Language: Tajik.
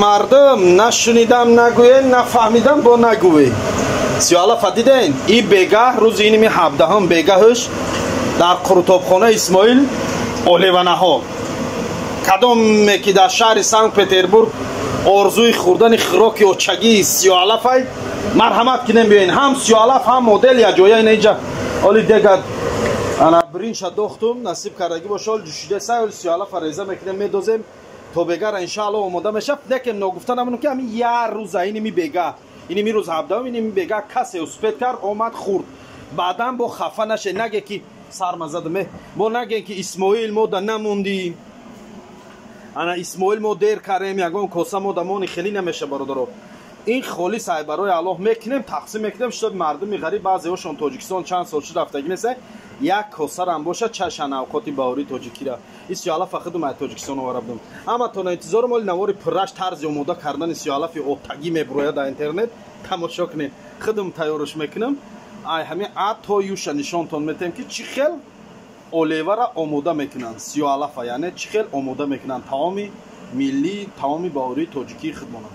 Мардум, нашунидам нагӯен, нафаҳмидам бо нагӯе. Сиёалафа диден, и бегаҳ, рӯзи иними 17-ҳум, бегаҳш дар қурутобхона Исмоил олеванаҳо. Кадоме ки дар шаҳри Санкт Петербург орзуи хӯрдани хӯроки очагии сиёалафай, марҳамат кинем, биёен. Ҳам сиёалаф, ҳам модел яҷоя. Ина иҷа оли дега ана бринша дохтум, насиб кардагӣ боша, ол ҷӯшида сай, оли сиёалафа реза мекунем, медозем, то бегара иншаалло омода мешавад. Лекин ногуфта намонам, ки ҳамин як рӯза, иними бега, иними рӯз 17-ум, иними бега касе успеть кард, омад, хӯрд. Баъдан бо хафа наше, наге ки сармазадаме, бо наге ки Исмоил, мо да намондӣ, ана Исмоил, мо дер кардем, ягон коса мо да мони. Хеле намеша, бародаро. Ин холис ай барои Аллоҳ мекунем, тақсим мекунем, шуд мардуми ғариб, баъзеҳошон Тоҷикистон чанд сол шуд рафтагӣ неста, як косарам боша, чашан авқоти баҳории тоҷикира. Ин сиёалафа худум ай Тоҷикистон овара будум. Ҳаматона интизорум. Оли навори пурраш, тарзи омода кардани сиёалафи отагӣ мебурояд дар интернет, тамошо кунед. Худум тайёрш мекунам, ай ҳамин а то юша нишонтон метем, ки чӣ хел олевара омода мекунанд, сиёалафа, яъне чӣ хел омода мекунанд таоми миллӣ, таоми баҳории тоҷикии худмона.